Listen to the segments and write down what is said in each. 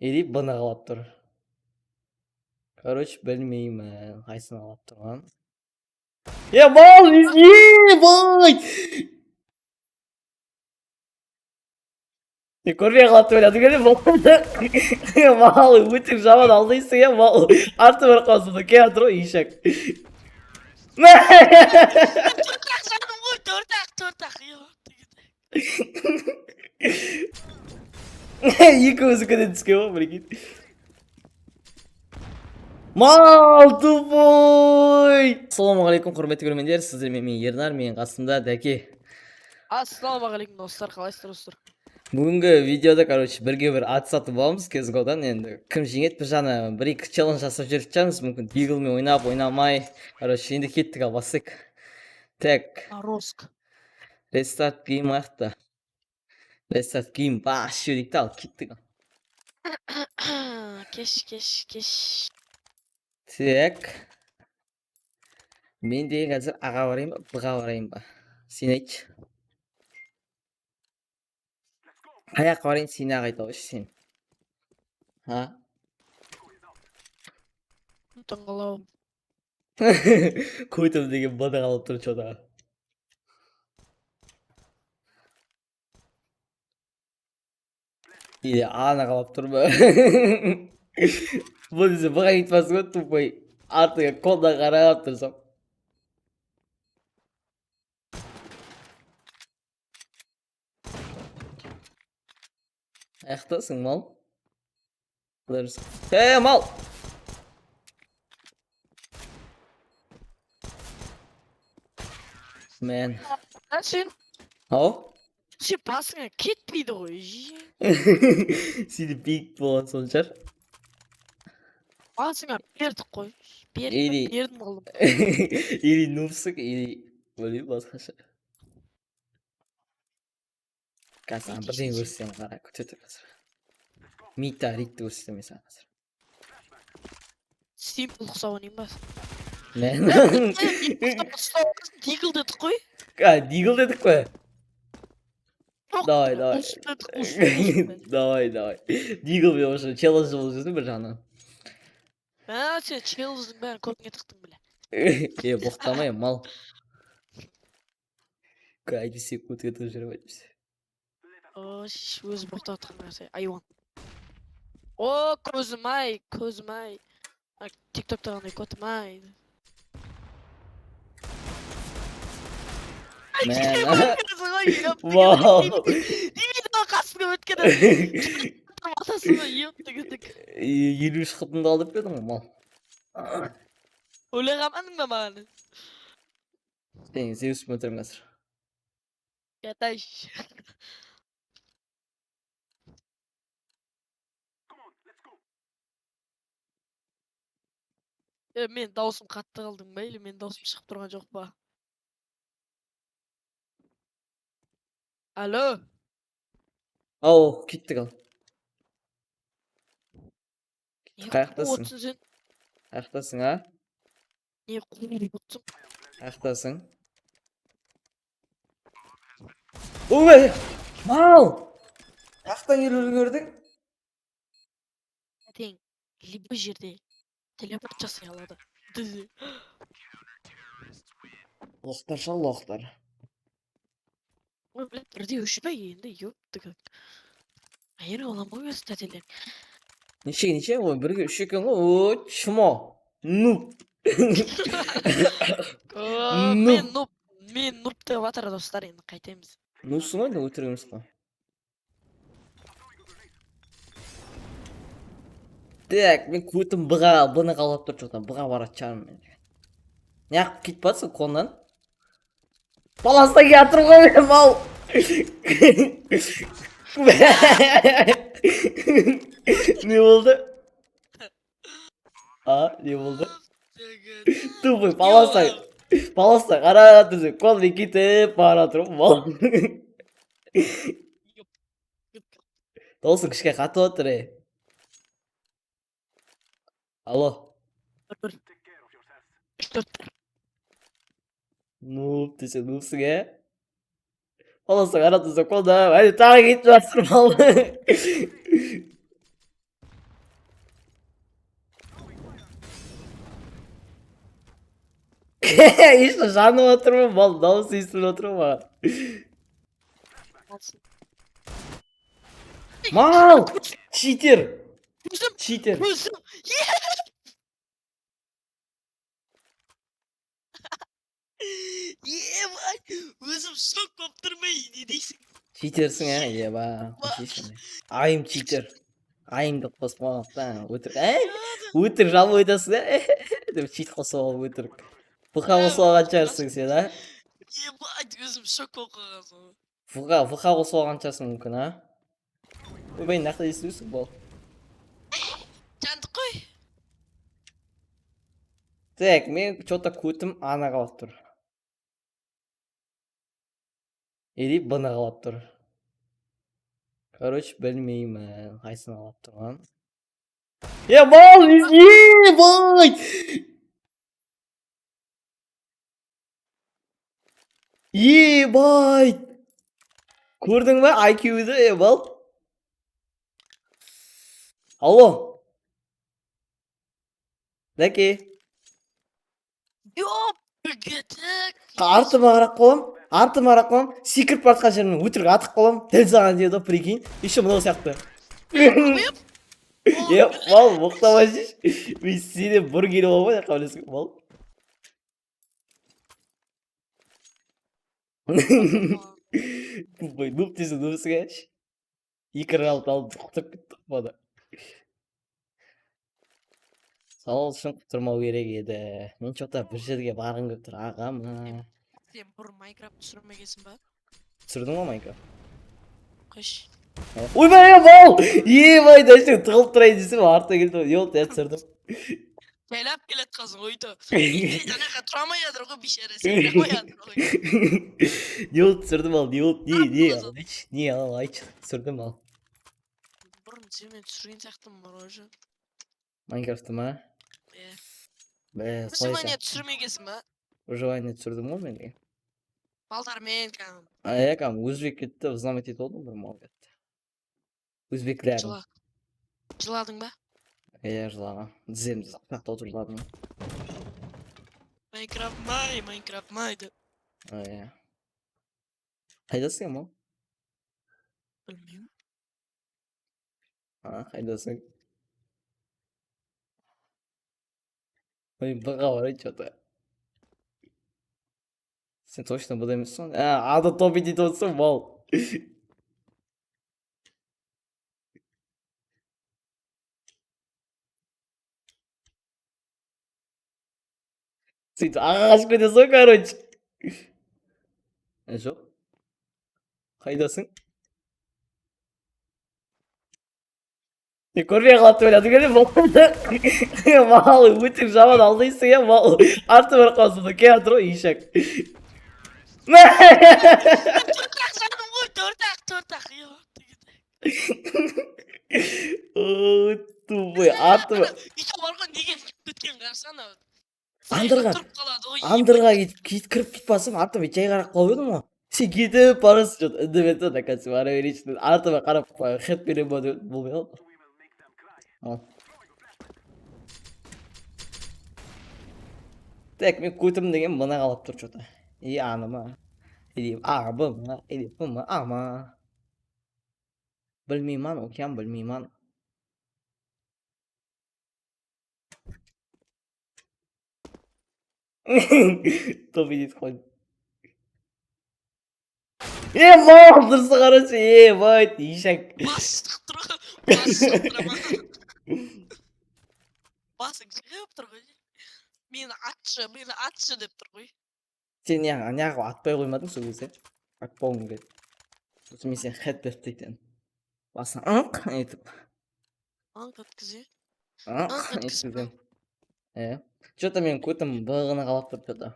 Или Б-ны қалап тұр. Короче, білмеймін, қайсыны қалап тұрған. Е, мал, ебать! Мен көрмей қалады деп ойладым екен, мал, өте жаман алдайсың, е, мал. Арты бір қалса да келе жатыр ғой, ишак. Төрт ақ жаным ғой, төрт ақ, төрт ақ. Екеуміздікі де түскен ғой, прикинь. Мал, тупой! Ассалаумағалейкум, құрметті көрермендер, сіздермен мен Ернар, менің қасымда Дәке. Ассалаумағалейкум, достар, қалайсыздар, достар? Бүгінгі видеода, короче, бірге бір ат сатып аламыз CSGO-дан. Енді кім жеңеді, бір жағына бір екі челлендж жасап жіберіп жатырмыз, мүмкін Deagle-мен ойнап, ойнамай. Короче, енді кеттік, ал бастайық. Так, Роск. Restart game аяқта. Restart game вообще дейік та, ал кеттік. Кеш, кеш, кеш. Так. Мен де қазір аға барайын ба, Б-ға барайын ба? Сен айтшы. Қай жаққа барайын, сен ақ айта қойшы сен. А? Тыңғылау. Көтім деген Б-ны қалып тұр чё-то. Или А-ны қалап тұр ма? Б десе Б-ға кетіп барсың ғой, тупой. Артыңа колда қарап тұрсам. Аяқтасың, мал. Е, мал! Мен. А сен, Ау? сен басыңа кетпейді ғой. Сені биік болған соң шығар. Басыңа бердік қой. Бердім, бердім қылдым. Или нубсың, или білмеймін басқаша. Қазір саған бірдеңе көрсетемін, қара, күте тұр қазір. Мита Ридті көрсетемін мен саған қазір. Симпл ұқсап ойнайын ба? Мен. Дигл дедік қой. А, Дигл дедік қой. Жоқ, Давай, давай. Ус дедік, ус, ус. Давай, давай. Дигл мен уже челлендж болып жүрсің бір жағынан. Мә, сен челлендждің бәрін көтіңе тықтың, бля. Е, боқтамай, мал. Әйтпесе көтіңе тығып жіберемін әйтпесе. О, өзі боқтап жатқан нәрсе, айуан. О, көзім ай, көзім ай. Тиктокта қандай көтім ай. Мен. Вау. Демейді қасыңа өткені. Атасына еп. 53 қытымды ал деп пе едің ғой, мал. Өле қалмадың ба маған? Сен Зеуспен өтіремін қазір. Ятай. Е, мен дауысым қатты қалдың ба, или мен дауысым шығып тұрған жоқ па? Алло. Ау, кеттік ал. Не Қаяқтасың? қуып отырсың сен? Қаяқтасың, а? Не қуып отырсың? Қаяқтасың? Ой, мал! Қаяқтан келіп үлгердің? Тең любой жерде телепорт жасай алады. Дз. Лохтар шал, лохтар. Ой, блядь, бірде өшпей енді, ёпты как. Айыр аламын ғой өзі тәтелер. Неше, неше? Ой, бірге үш екен ғой. О, чмо. Нуб. О, мен нуб, мен нуб деп жатыр достар, енді қайтеміз. Нубсың ғой, енді өтірік емес қой. Так, мен көтім Б-ға, Б-ны қалап тұр чё-то. Б-ға баратын шығармын мен. Неғып кетіп барсың қолынан? Баласына келе жатырмын ғой мен, мал. Не болды? А, не болды? Тупой, баласына, баласына қарап тұрсың, қолмен кетіп бара жатырмын, мал. Дауысың кішкене қатып отыр, ей. Алло. Бір, бір. Үш, төрт, бір. Нуб десе нубсың, е? Баласына қарап тұрсың, қолда, әне тағы кетіп жатыр, мал. Еще жанып отырмын, мал, дауысы естіліп отыр ғой маған. Малсың. Мал! Читер! Көзім, Читер! көзім. Ебай, өзім шок болып тұрмын, не дейсің? Читерсің, ә? Еба. Айым читер. Айым деп қосып қойған да. Өтірік. Ә? Өтірік жалпы айтасың, ә? Деп чит қосып алып өтірік. ВХ қосып алған шығарсың сен, а? Ебать, өзім шок болып қалғансың ғой. ВХ қосып алған шығарсың мүмкін, а? Ойбай, мына жақта естіп бол. Жандық қой. Так, мен чё-то көтім ана қалап тұр. Или Б-ны қалап тұр. Короче, білмеймін, қайсыны қалап тұрған. Е, мал, ебать! Ебать! Көрдің ба IQ-ді, е, бал? Алло. Дәке. Ёп, кетік. Артыма қарап қалам, артыма қарап қалам, секіріп бара жатқан жерімнен өтірік атып қалам, дәл саған тиеді ғой, прикинь. Еще мынау сияқты. Е, мал, боқтамайсайшы. Мен сенен бұрын келіп алып ғой, жаққа мал. Тупой, нуб десе нубсың, ә? Екі раунд алып құтырып кеттік мана. Сол үшін құтырмау керек еді. Мен чё-то бір жерге барғым келіп тұр, ағам. Сен бұрын Майнкрафт түсірмегенсің ба? Түсірдің ғой Майнкрафт. Қойшы. Ойбай, мал! Ебай, дәшті тығылып тұрайын десем, артына келді. Не болды, түсірдім. Жайлап келе жатқансың ғой үйде. Ана жаққа тұра алмай жатыр ғой бейшара, секіре алмай жатыр ғой. Не болды, түсірдім ал, не болды, не, не, ал, айтшы, не, ал, айтшы, түсірдім ал. Бұрын сенімен түсірген сияқтымын бар ғой уже. Майнкрафтты ма? Иә. Бә, солай Выживание сияқты. түсірмегенсің ба? Выживание түсірдім ғой мен деген. Балдармен кәдімгі. А, иә, кәдімгі өзбек кетті, взломать етіп алдым бір мал кетті. Өзбектерін. Жыла. Жыладың ба? Иә, жылаған. Тіземді құшақтап отырып жыладым. Майнкрафт май, Майнкрафт май деп. Иә. Қайдасың, мал? Білмеймін. А, қайдасың? Ой, Б-ға барайын чё-то. Сен точно Б-да емессің ғой? А, А-да топить етіп отырсың, мал. Сөйтіп аға қашып кетесің ғой, короче. Ә, жоқ. Қайдасың? Сен көрмей қалады деп ойладың екен, мал, өте жаман алдайсың, иә, мал. Артыма барып қалсың да, келе жатыр ғой, ишак. Төрт ақ жаным ғой, төрт ақ, төрт ақ. Ой, тупой, артыма. Үйде бар ғой, неге шығып кеткен қарасana. Андырға, Тұрып қалады ғой. андырға кетіп, кетіп кіріп кетіп барсам, артыма жай қарап қалып едім ғой. Сен кетіп барасың, что-то үндемеді да, оказывается, бара берейінші. Артыма қарап, хет беремін ба деп болмай қалды. Ал. Так, мен көтім деген мына қалап тұр что-то. И аны ма? Или А, Б ма? Или Б ма? А ма? Білмеймін, океан, білмеймін. Топ етіп қойдым. Е, мал, дұрысы қарашы, ебать, ишак. Бас шығып тұр ғой. Бас шығып тұр ама. Басың шығып тұр ғой. Мені атшы, мені атшы деп тұр ғой. Сен неғып атпай қоймадың сол кезде? Атпауың керек. Сосын мен сені хед беріп тастайтын. Басына ыңқ етіп. Аңқ еткізе. Ыңқ Ыңқ еткізіп еткіземін. Иә. Чё-то менің көтім Б-ғына қалап тұр чё-то.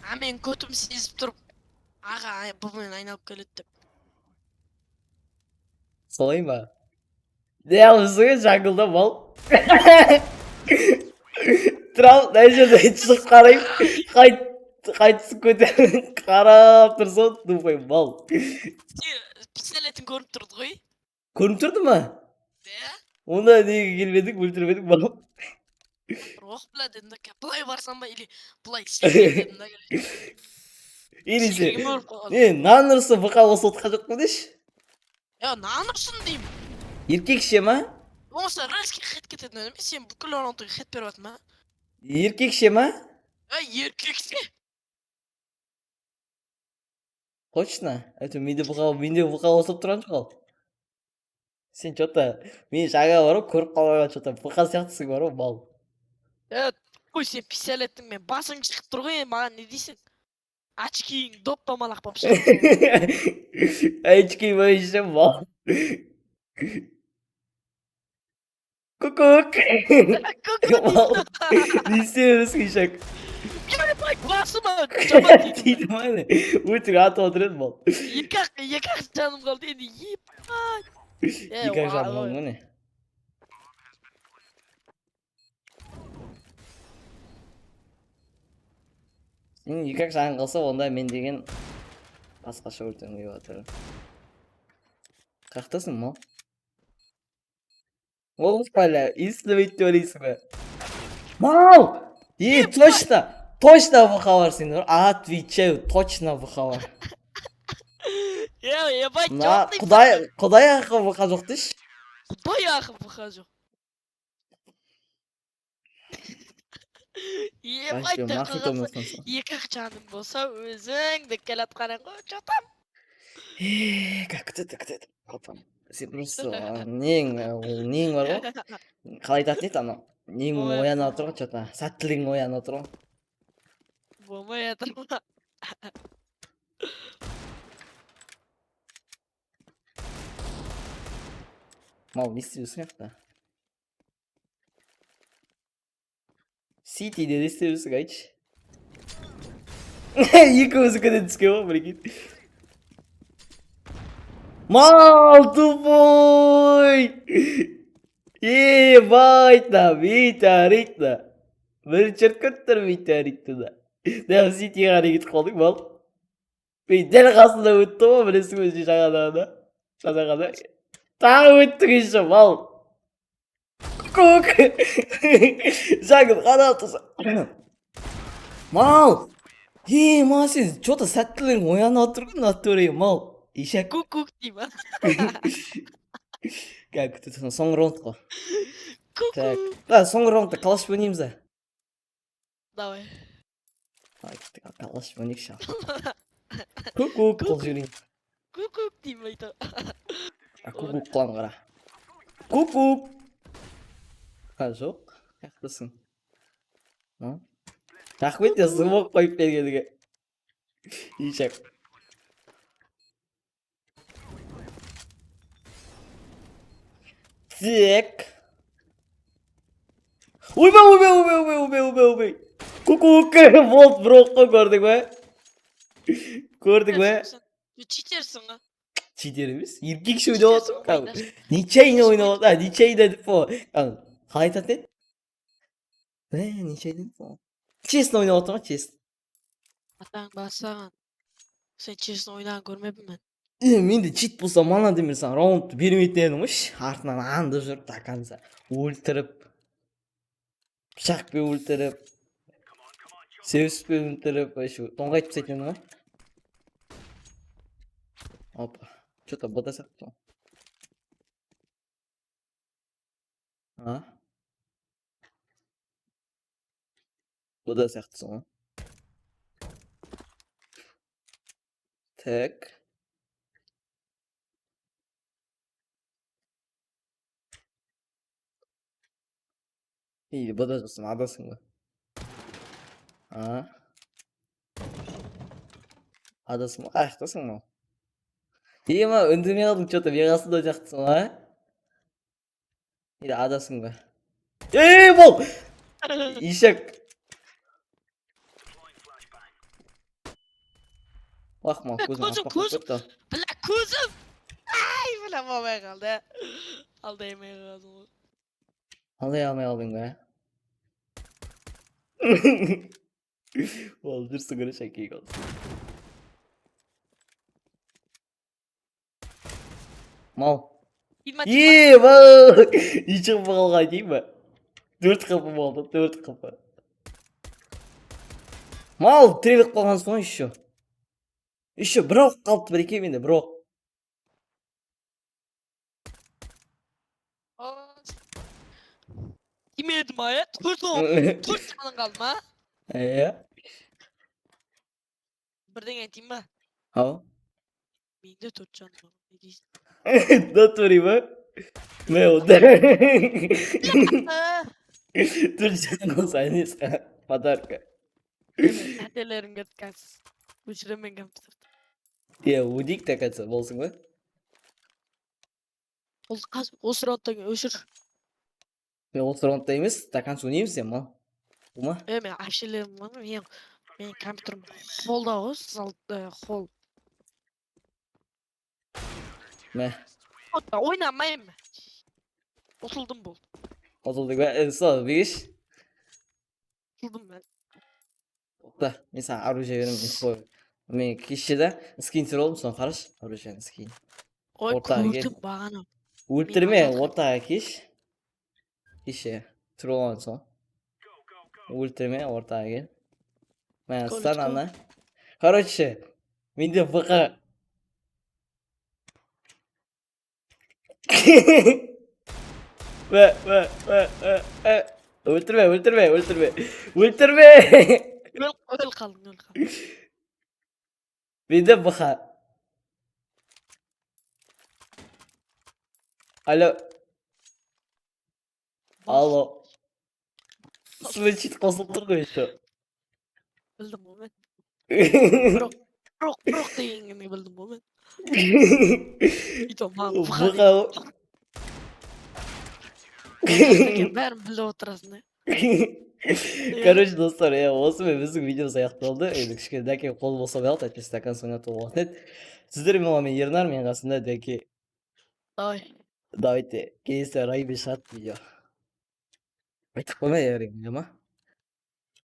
А мен көтім сезіп тұрып, аға Б-мен айналып келеді деп. Солай ма? Не алыпсың jungle-да, мал? Тұрамын, мына жерде шығып қараймын. Қайт қайтысып кетемін. Қарап тұрсам, тупой мал. Сен пистолетің көрініп тұрды ғой. Көрініп тұрды ма? Иә. Онда неге келмедің, өлтірмедің, мал? Ох, бля, дедім да, былай барсам ба или былай секірейін дедім да, короче. Или сен Секіргенмен өліп қалған. Не, нан ұрсын, ВК қосып отқан жоқ па деші? Е, нан ұрсын деймін. Еркекше ма? Болмаса резкий хет кететін емес, сен бүкіл раундты хет беріп жатырсың ба? Еркекше ма? Ей, еркекше. Точно? Әйтеуір менде ВК, менде ВК қосылып тұрған жоқ ал. Сен че-то мен жаңа бар ғой, көріп қалған че-то ВК сияқтысың бар ғой, мал. Е, қой, сен пистолеттің мен басың шығып тұр ғой, енді маған не дейсің? Очкиің доп домалақ болып шығып тұр ғой. Очки вообще, мал. Кукук. Ку-ку Мал. дейді. Не істеп ишак? Ебать, басыма жаман тиді. Тиді ма не? Өтірік атып отыр едім, мал. Екі ақ жаным қалды енді, ебать. Е, Екі ақ жаным ой. қалды ма не? Сенің екі ақ жаның қалса, онда мен деген басқаша өлтіргім келіп жатыр. Қаяқтасың, мал? Ол бля, естімейді деп ойлайсың ба? Мал! Е, точно! Точно ВХ бар сенде. Отвечаю, точно ВХ бар. Е, ебать, Мына жоқ деймін. құдай ақы ВХ жоқ дейші. Құдай ақы ВХ жоқ. Ебать, Вообще, та махит қалса, ойнасаң. екі ақ жаным болса өзің деп келатқан едің ғой, че там? Э, как күтеді, күтеді. Опа. Сен просто нең, ол нең бар ғой? Қалай айтатын еді анау? Нең Ой. оянып отыр ғой, че-то. Сәттілігің оянып отыр ғой. Болмай жатыр ма? Мал, не істеп жүрсің жақта? Ситиде не істеп жүрсің, айтшы? Екеуміздікі де түскен ғой, прикинь. Мал, тупой! Ебать, на, метеорит на. Бір черт көттір метеоритті да. Дәл Ситиге қарай кетіп қалдың, мал. Мен дәл қасында өтті ғой, білесің бе, жаңада да. Жаңа ғана. Тағы өттің еще, мал. Көк. Жаңыл қана тұрса. Мал! Е, мал, сен че-то сәттілігің оянып отыр ғой, натуре, мал. Ишак. Ку-кук деймін. Как күтіп тұрсың, соңғы раунд қой. Так. Ку-ку. Да, соңғы раундта калаш ойнаймыз да. Давай. Давай, кеттік, калаш ойнайықшы. Ку-кук қылып жіберейін. Ку-кук деймін айтамын. А, ку-кук қыламын, қара. Ку-кук. А, жоқ. Қаяқтасың? А? Рахмет, я звук қойып бергеніңе. Ишак. Так. Ойбай, ойбай, ойбай, ойбай, ойбай, ойбай, ойбай. Ку-кук. Болды, бір оқ қой, көрдің бе? Көрдің бе? Сен читерсің ғой. Читер емес, еркекше ойнап отырмын кәдімгі. Нечаянно ойнап отыр. А, нечаянно деп қой. Қалай айтатын еді? Бля, нечаянно деп қой. Честно ойнап отырмын ғой, честно. Атаң басаған. Сен честно ойнаған көрмеппін мен. Е, мен де чит болса, мана демей саған раундты бермейтін едім ғой. Артынан аңдып жүріп до конца. Өлтіріп. Пышақпен өлтіріп. Себіспен өлтіріп, вообще тоңғайтып тастайтын едім ғой. Опа. Че-то бота сияқты ғой. А? Бота сияқтысың ғой. Так. Или бота жоқсың, адасың ба? А? Адасың ба? Қаяқтасың мынау? Ема, үндемей қалдың, че-то мен қасымда сияқтысың ғой, а? Или адасың ба? Ей, бол! Ишак. Уах, мал, көзім Көзім, аппақ болып көзім. кетті. Бля, көзім! Ай, бля, болмай қалды. Алдай алмай қалдым ғой. Алдай алмай қалдың ба? Бол, жүрсің, короче, әкей қалды. Мал. Тима, тима. Е, мал! Ишак болған дейін ба? 4 хп болды, 4 хп. Мал, тіреліп қалғансың ғой еще. Еще бір оқ қалыпты, бір менде, бір оқ. О, тимеді ма, иә? Төрт оқ, төрт жаның қалды ма? Иә. Бірдеңе айтайын ба? Ау. Менде төрт жаным бар. Не дейсің? Натуре ма? Мә, онда. А, Төрт жаның болса, әнесқа подарка. Менің тәтелерім келді қазір. Өшіремін мен компьютерді. Иә, өдейік до конца, болсын ба? Ол қазір осы раундтан кейін өшір. Мен осы раундта емес, до конца ойнаймыз сен, мал. Болма? Е, мен әпшелерім бар, менің компьютерім холда ғой, зал, холл. Мә. Отпа, ойнамаймын. Ұтылдым болды. Ұтылдың ба? Сол, бегеш. Ұтылдым мен. Тоқта, мен саған оружие беремін, қой. Мен кеше да скин түсіріп алдым, соны қарашы, оружиені скин. Ой, Ортаға кел. көрдім бағана. Өлтірме, атады. ортаға кеш. Кеше түсіріп алған соң. Өлтірме, ортаға кел. Мә, Go, let's ұстан go. ана. Короче, менде ВК. Мә, мә, мә, мә, мә. Өлтірме, өлтірме, өлтірме. Өлтірме! Өл, өл қалдың, өл қалдың. Менде ВХ. Алло, алло. Свечит қосылып тұр ғой еще. Білдім ғой мен. Бірақ, бірақ, бірақ дегенге білдім ғой мен. И то маған ВХ ВХ. деген бәрін біліп отырасың, иә. Короче, достар, иә, осымен біздің видеомыз аяқталды. Енді кішкене Дәке қол босамай қалды, әйтпесе до конца ойнатуға болатын еді. Сіздермен болған мен, Ернар, менің қасымда Дәке. Давай. Давайте, келесі раймен шығады видео. Айтып қойма, Ерин, ма?